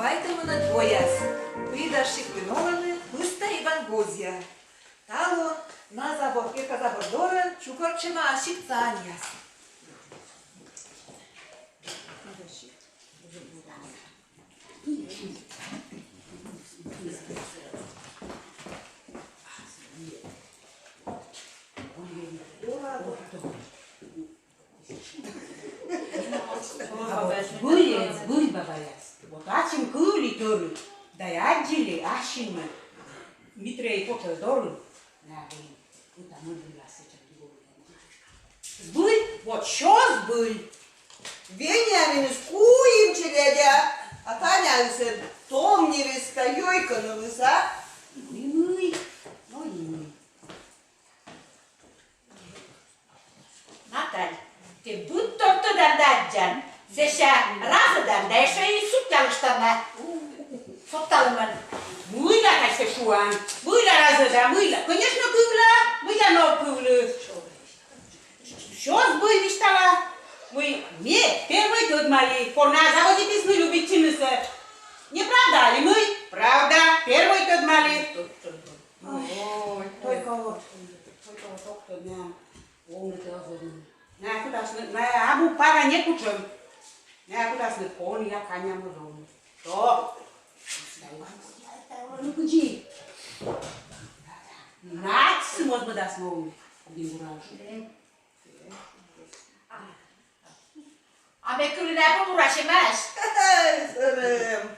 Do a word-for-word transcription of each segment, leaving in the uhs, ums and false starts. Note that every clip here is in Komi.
Вай тӧмынӧд вояс. Пиыдас сиктын олӧны пыстӧ Иван гозъя. Талун на забор, керка забор дорын чукӧртчӧма ас сиктса аньяс. А вот збыль, збыль, бабаяс. Вот ачым кывлі тӧрыт, да и аддзылі ассьыным Митрей фото дорын. Да, блин, вот там он вылаз сейчас. Збыль, вот сё збыль. Вениаминыс куим челядя, а Таняыс ӧд том невестка, Ёйка нылыс. Ну и мый, ну и мый. Наталь, тэ быдтор тӧдан да аддзан, сэсся разӧдан да эшӧ и судьялыштан на. Сокталӧмӧн. Мыйла тайӧс шуан? Мыйла разӧда, мыйла? Конечно, кывла, мыйла нӧ ог кывлы. Сё збыль, висьтала, мый ме первой тӧдмалі, кор на заводитісны любитчынысӧ. Неправда али мый? Правда, первой тӧдмалі. Ой, только вот, только вот ог тӧд, мем. Найӧ кутасны, найӧ абу пара некутшӧм. Найӧ кутасны коньяк, а ням оз овны. Что? Ну, кыдзи? Надь сы мозмӧдасны овны. Один гуралысь. А ме кывлі, найӧ пӧ бурасьӧмаӧсь. Сӧрем.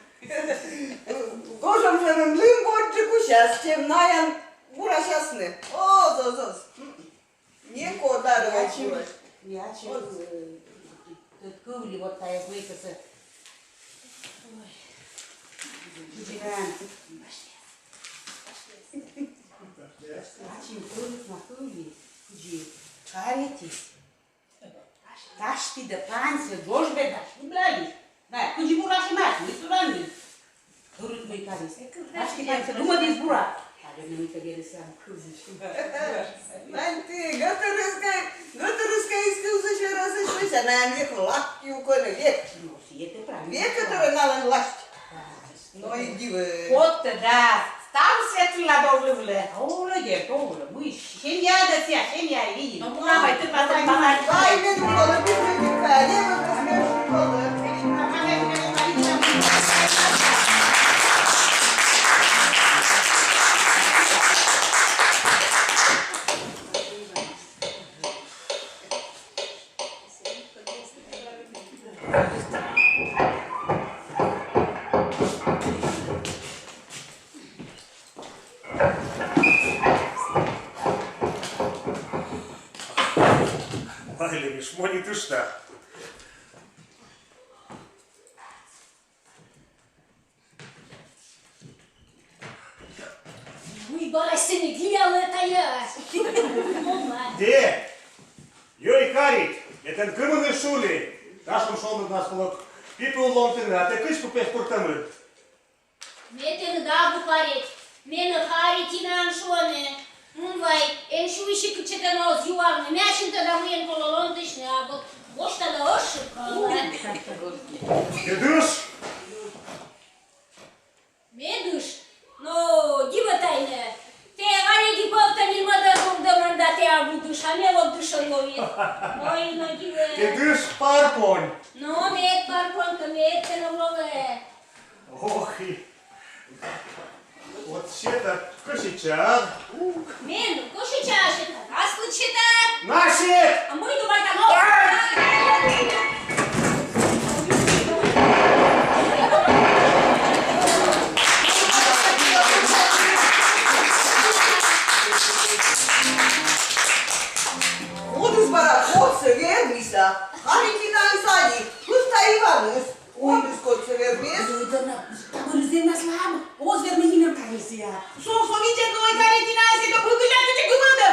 Гожӧмсянь лым водзджык усяс, чем наян бурасясны. Оз, оз, оз. Некод ары ог ачым, бурась. Не ачым, э, тӧд кывлі вот тайӧс мыйкӧсӧ. Ой. Кыдзи наян. Ачым кывлі, на кывлі. Кыдзи каретіс. Ташкӧ да пансьӧ гожбедас, шыблаліс. Найӧ кыдзи бурасьӧмаӧсь, мый сулаліс. Тӧрыт мый карис. Ташкӧ да пансьӧ думайтіс бура. А вернӧ, мыйкӧ верӧс ам кывзысь. Нань тэ, гӧтырыс кӧ, гӧтырыс кӧ эськӧ кывзысь, верӧсысь, мися, нань век лапки укӧнӧ, век. Ну, сійӧ тэ правильно. Век гӧтырын налӧн власть. Но и дивӧ. Кодтӧ да став светлӧ довлывлӧ. Овлӧ, дерт, овлӧ. Мый семья да сійӧ, семья и видит. Но муна вай, ты мазай, мазай. Вай, мен уколы, без медика, не могу, смешу, уколы. Вайлі шмонитышта. Уй, бара сьӧкыд лиалӧ тайӧ. Дерт, Ёйка, ме тэн кымыныс шулі. Татшӧм шоныд на, колӧ пипы улӧ ломтыны, а тэ кыдз пӧ пес пыртӧмыд? Ме тэныд абу карет, менӧ Харитинаӧн шуӧны. М, вай, эн шуисьы, кытчӧ тэн оз юавны. Ме асьным тӧда, мыйӧн колӧ ломтысьны, а вот босьта да ӧшыкала. Тэ дыш? Ме дыш? Но дивӧ тай нӧ. Тэ варьӧ ӧд и пӧвтӧминмӧдӧс дугдӧман да, тэ абу дыш, а ме вот дышӧн лои. Ой, но дивӧ. Тэ дыш, парпонь. Но ме ӧд парпонь кӧ, ме ӧд тэнӧ лоӧ. Ох и. Вот сета кӧ сета. Ме но кӧ сета, сета, аслыд сета. На сет! А мый думайтан, о! Ай! Кодыс бара кодсӧ вермис? Харитинаыс али пӧвстыны Иваныс. Ойдыс кодсӧ вермис? Ой, да на, табырыс вермас лам, оз вермы нинӧм карисны. Со, со видзӧд, ой, Харитинаыс, это быгыля кыдзи гымӧдӧ.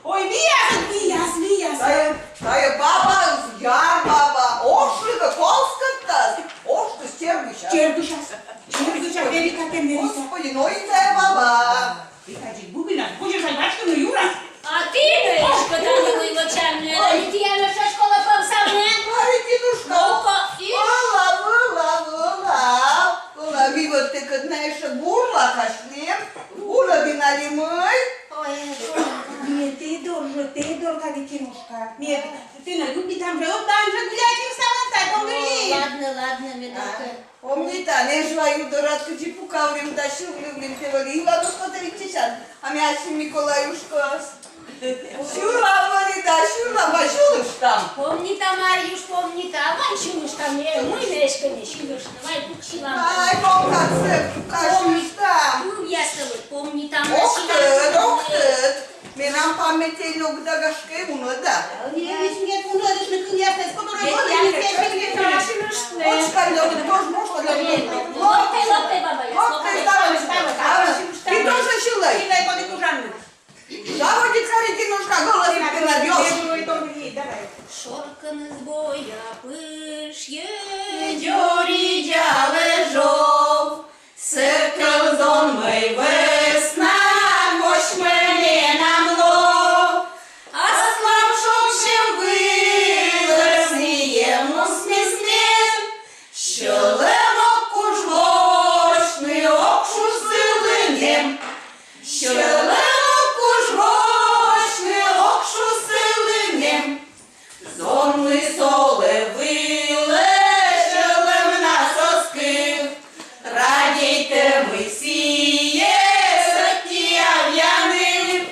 Ой, вияс, вияс, вияс. Тайӧ, тайӧ бабаыс, яр баба, ошлы кӧ коскыдтас, оштыс чергысяс. Чергысяс, чергысяс, верита тэ, верита. Господи, но и тайӧ баба. Витаджык быгынас, кузьӧ шайбачкыны юрас. А ті нӧ эськӧ тані войвӧчанныд, али тіянӧс шӧдскӧ пӧвстыны? Али ті нушка. Ну-ка, и... Вылав, вылав, вылав, вылав. Тӧкыд на эшӧ бурлака сьылӧм, улӧдін али мый? Ой, ой, ме тэ доржӧ, тэ доржӧ, Валентинушка. Ме тэнӧ любитам жӧ, оптам жӧ гуляйтім, вставам, вставам, О, гуляйтім. Ладнӧ, ладнӧ, ме доркӧ. Помнита, Нежва ю дорад кыдзи пукавлім да сьывлывлім, тэ вӧлі Иванушка, тэ виччысян, а ме ассьым Миколаюшкаӧс. Сьылам вӧлі да сьылам, вай сьылыштам. Помнита, Марьюш, помнита, вай сьылыштам, э, мый ме эськӧ не сьылышт, вай пуксьылам. Ай, помнитам, сьылыштам. Кывъястӧ вӧлі помнита. Ог тӧд, ог тӧд. Менам паметь лёк да, гашкӧ, унӧда. Ме висьмет унӧдыштны кывъястӧ, скоро. Лёк, лёк, лёк, лёк, бабаяс. Лёк, лёк, лёк, бабаяс. Ты тоже сьылай. Сьылай, коли кужанны. Заводит, Валентинушка, голос. Шоркыныс боя пышйӧ, дзоридзалӧ жов. Сӧкӧл зонмӧй вӧсна восьмӧ менам лов. Аслам шогсьӧм вылас мием мусмис нем. Сьӧлӧм ог куж восьтны, ог шу сылы нем. Сьӧлӧм ог куж восьтны, ог шу сылы нем. Зонмыс олӧ вылӧ, сьӧлӧмнас оз кыв. Радейтӧ, мый сійӧс ӧти авъя ныв.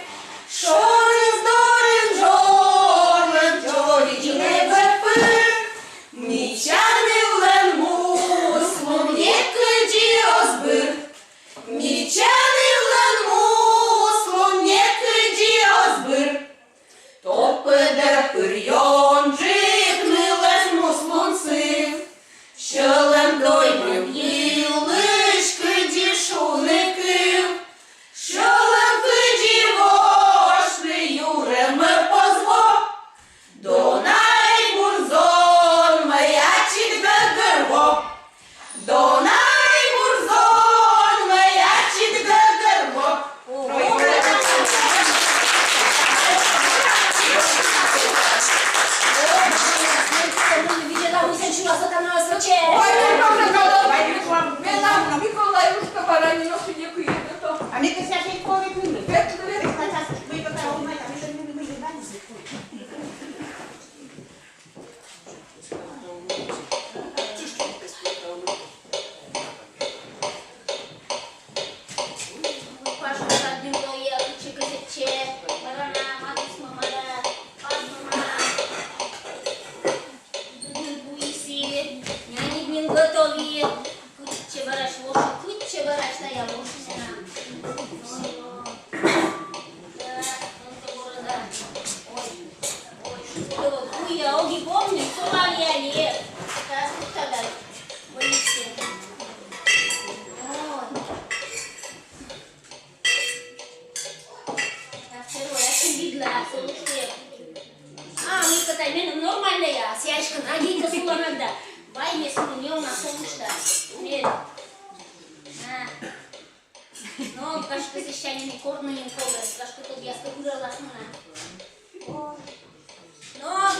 Шорыс дорын жорын дзоридз небӧ пыр. Мича нывлӧн муслун некыдзи оз быр. Мича нывлӧн муслун некыдзи оз быр. Топыда пыр ёнджык нылӧс муслун сыв. Сьӧлӧм доймӧм йылысь кыдзи шуны кыв. Сьӧлӧм кыдзи восьтны юрӧмӧ поз во. Дона ӧй бур, зонмӧй, ачыд гӧгӧрво. Дона ӧй бур, зонмӧй, ачыд гӧгӧрво. Ой, Миколай, уж кабара не носит никакие. А мне ты сейчас не кормит. Пашка, дыло я, кучи кызетче, барана, магис мамара, паз мамара. Дыдыл буиси, нянь нин готови. Кытчӧ вӧрач вош, кытчӧ вӧрач тая вош менам. Ой, ой. Да, только борода. Ой, ой, что было? Ой, я оги помню, что вам я лет. Сейчас тут тогда. Боишься. Ой. Так, первое, я видела, слушай. А, ну-ка, тай, меным нормально я, сяська, надейка сулана да. Вай, ме сулы, не у нас солнышко. Мед. А. Но, гашкӧ, сяська, не корны, не колы. Гашкӧ, тот яска выралась на. Но,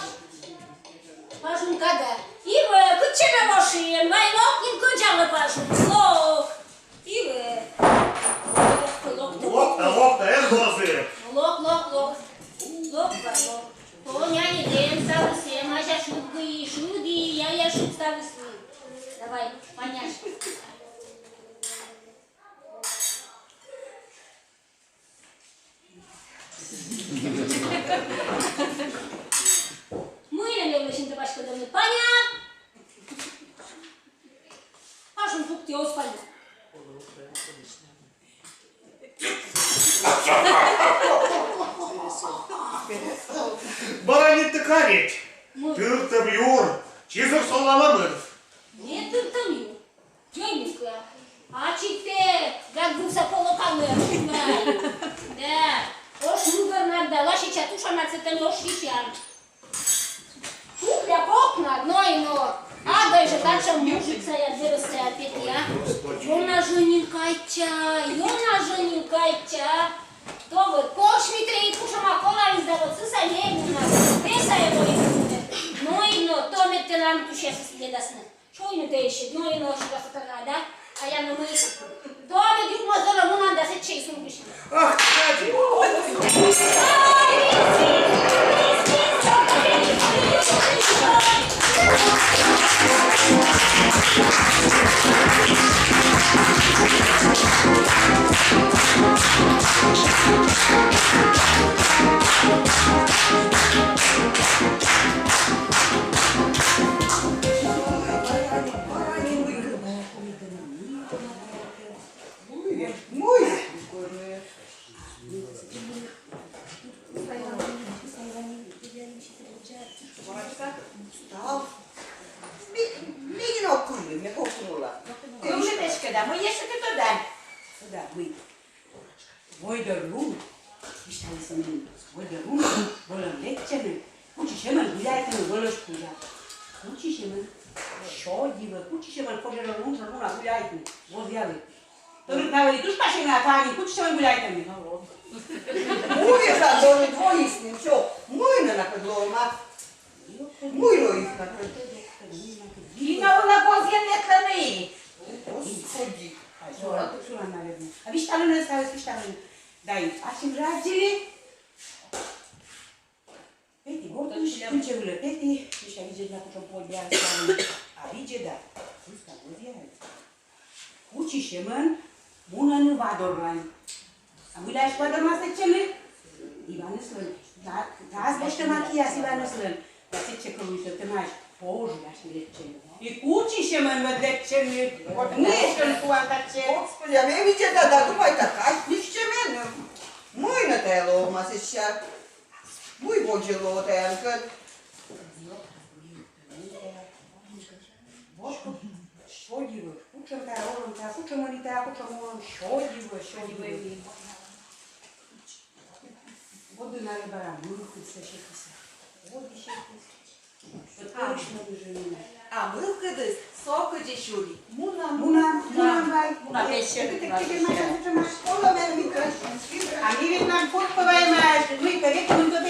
Пажун када. Ивӧ, кытчӧ ме воши, вай лок нин кӧдзалӧ, Пажун. Лок. Ивӧ. Лок, лок, лок, лок, эн возы. Лок, лок, лок. Лок, вай, лок. О, няня, ден, ставыс, э, Мася шуд гы, шуд и, я, я шуд ставыс. Давай, Маняш. Мыйла ме вӧлі паськӧдӧмны, Паня? Пажун пукті, оз паня. Баранитӧ карет. Тыртӧм юр, чизыр солалӧмыд. Не тыртӧм юр. Ёника. Ачыд тэ гаггывса полокалы. Да. Ош мугорнад да, ласича тушанад сэтӧн ош сисян. Кухня, кокнад, но и но. А дальше так же мужик сая, дырыс сая, петя. Ёна жӧ нин кайтча, ёна жӧ нин кайтча. То вот кош Митрей кушама колаліс да вот сыса не муна. Тэ сая вой. Но и но, то мед тэнад тусясыс ледасны. Чой, ну тэ ещё, ну и ночь сатана, да? А я, ну, мы Да мый ещӧ тӧдан? Да мый. Войдӧр лун. Висьталӧ сійӧ меным. Войдӧр лун. Вӧлӧм лэччӧны. Кучисьӧмӧн гуляйтны вӧлӧс кузя. Кучисьӧмӧн. Сё дивӧ. Кучисьӧмӧн козьӧрӧ лунсӧ луна гуляйтны. Гозъялі. Тӧрыт на вӧлі тышкасьӧмӧн, а тані кучисьӧмӧн гуляйтны. Муйӧ да тӧрыт воисны, сё. Мый нӧ накӧд лоӧма? Мый лоис накӧд? Вина вылӧ гозйӧн ветлӧны. Господи. Сюран, сюран, наверное. А висьталӧны, ставыс висьталӧны. Да и ачым жӧ аддзылі. Петі гортысь, кынчӧ вылӧ петі, мися, видзӧдла, кутшӧм подъяс. А видзӧда, кыска подъяс. Кучисьӧмӧн мунӧны вадорлань. А мыйла эськӧ вадормас лэччӧны? Иваныслӧн. Та-, тасӧ босьтӧма кияс Иваныслӧн. Да сэтчӧ кӧ луисны, тӧмаӧсь, пожъяс лэччӧны. И кучисьӧмӧн вед лэччӧны. Вот мый эськӧ куан татчӧ. Господи, а ме видзӧда да думайта, кадь нин сэтчӧ меным. Мый нӧ тайӧ лоӧма сэсся? Мый водзӧ лоӧ таянкӧд? Вот сё дивӧ, кутшӧм тайӧ олӧм, тайӧ кутшӧм ӧні, тайӧ кутшӧм олӧм, сё дивӧ, сё дивӧ. Вот и на бара мывкыд сэсся сетісны. Вот и сетісны. А мывкыдыс со кыдзи сюри. Мунам, мунам, мунам вай. Мунам вай. А ми ведь нам кот бываем, а мый кӧ век мунам вай.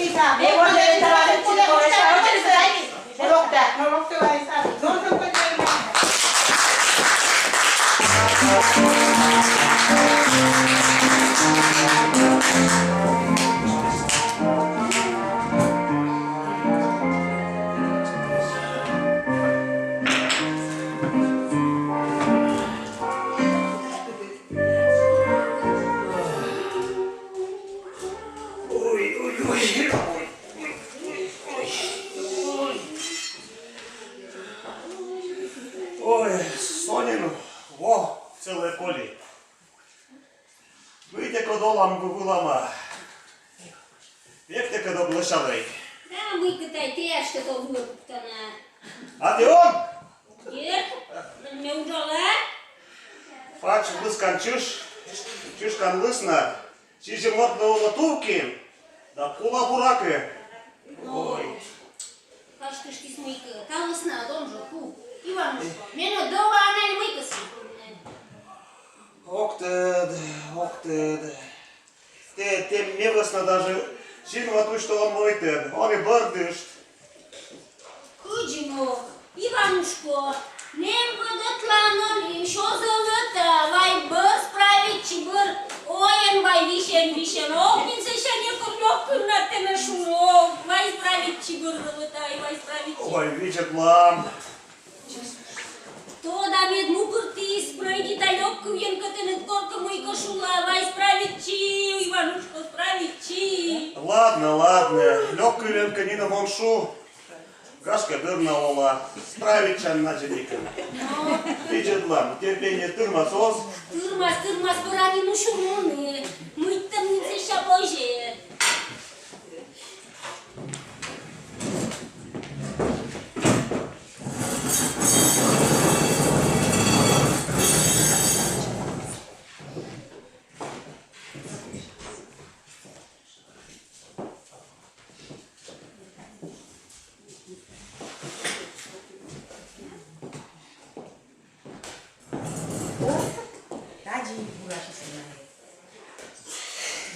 Локта, но локта вай, сам. Должен быть. Ой, ой, ой, ой, ой, ой, ой. Ой, со нин во целӧй коли. Мый тэкӧд олам вылӧма. Век тэкӧд ог лӧсялӧй. Да мый кӧ тай, тэ ачыд ог вылӧ пуктана. А тэ ог? Дерт, ме уджала. Пач лыскан чыж, чыжкан лысна, сизим морт лоӧ тувкин, да кула, буракӧ. Ой. Пачкыштіс мыйкӧ, та вӧсна донжо пу. Иванушка, менӧ дӧва анай мыйкӧ сыпыны. Ог тӧд, ог тӧд. Тэ, тэ ме вӧсна даже синва тусьтӧ он мойт ӧд, он и бӧрдышт. Кыдзи нӧ, Иванушка, нэм вӧдӧтлаын он и сё зӧлӧта, вай бӧр справитчи, бӧр. Ой, эн вай висьӧн, висьӧн, ог нин сэсся некор лёк кывны тэнӧ шуны, ог, вай справитчи, бӧр зӧлӧта, вай справитчи. Ой, видзӧдлам. Тӧда, мед му пыртіс, прӧйди да лёк кывйӧн кӧ тэныд коркӧ мыйкӧ шула, вай справитчи, Иванушка, справитчи. Ладнӧ, ладнӧ, лёк кывйӧн кӧ нинӧм он шу, гашкӧ, дыр на ола, справитчан надзӧникӧн. Видзӧдлам, терпение тырмас оз? Тырмас, тырмас, бара нин усьӧ мунны, мыйтӧм нин сэсся позьӧ.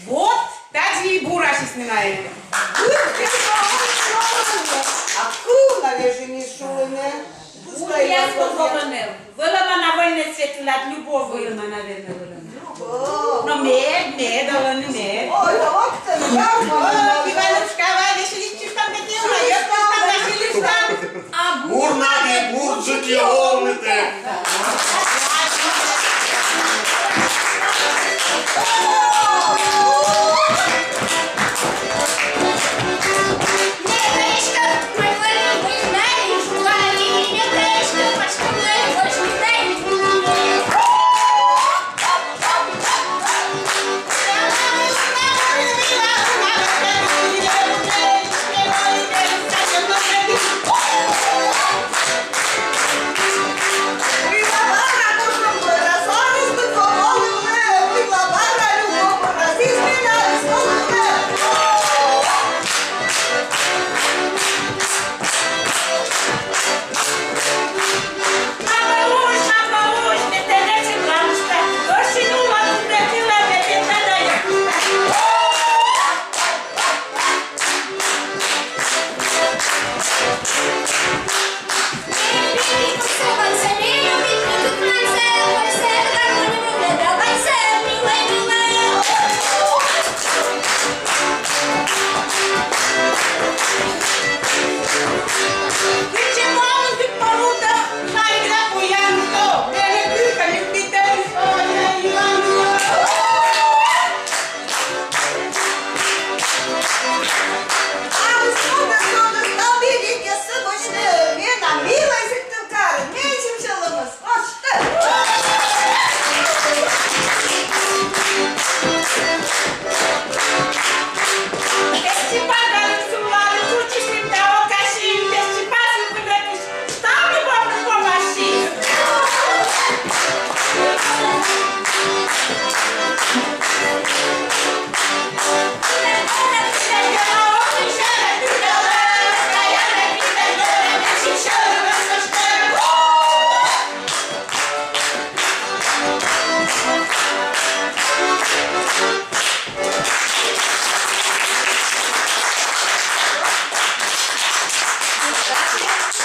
Вот тадзи бурасисны найӧ. Вот тадзи бурасисны найӧ. А кыла вежи нин шуны. Пускай я спокойно. Вӧлӧма на вольнӧй светлад, любовь. Вӧлӧма, наверное, вӧлӧма. Но мед, мед, олӧны мед. Ой, вот ты, да, ой, Иванушка, вай, веселитчыштам, веселитчыштам, веселитчыштам. Бурнаті бурджыки овнытӧ.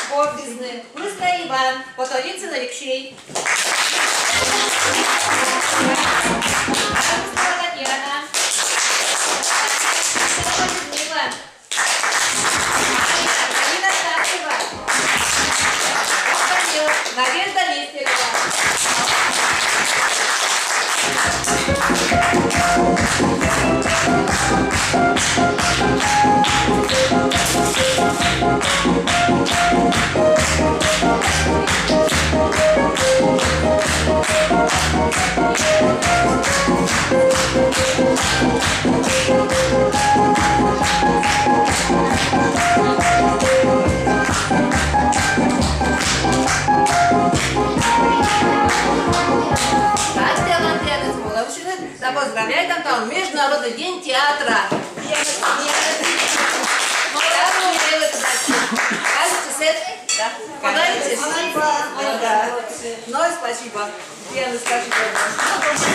Гордызны Пызна Иван, Потолицын Алексей, Татьяна, Людмила, Марина, Марина Савкова, Надежда Нестерова. Кадсь талантъянӧс волавсьыны да поздравляйтам талун Международный день театра. Здравствуй, Белый. Кажется, с этой, да. Понравилось? Да. Ну, спасибо. Диана, скажи, пожалуйста.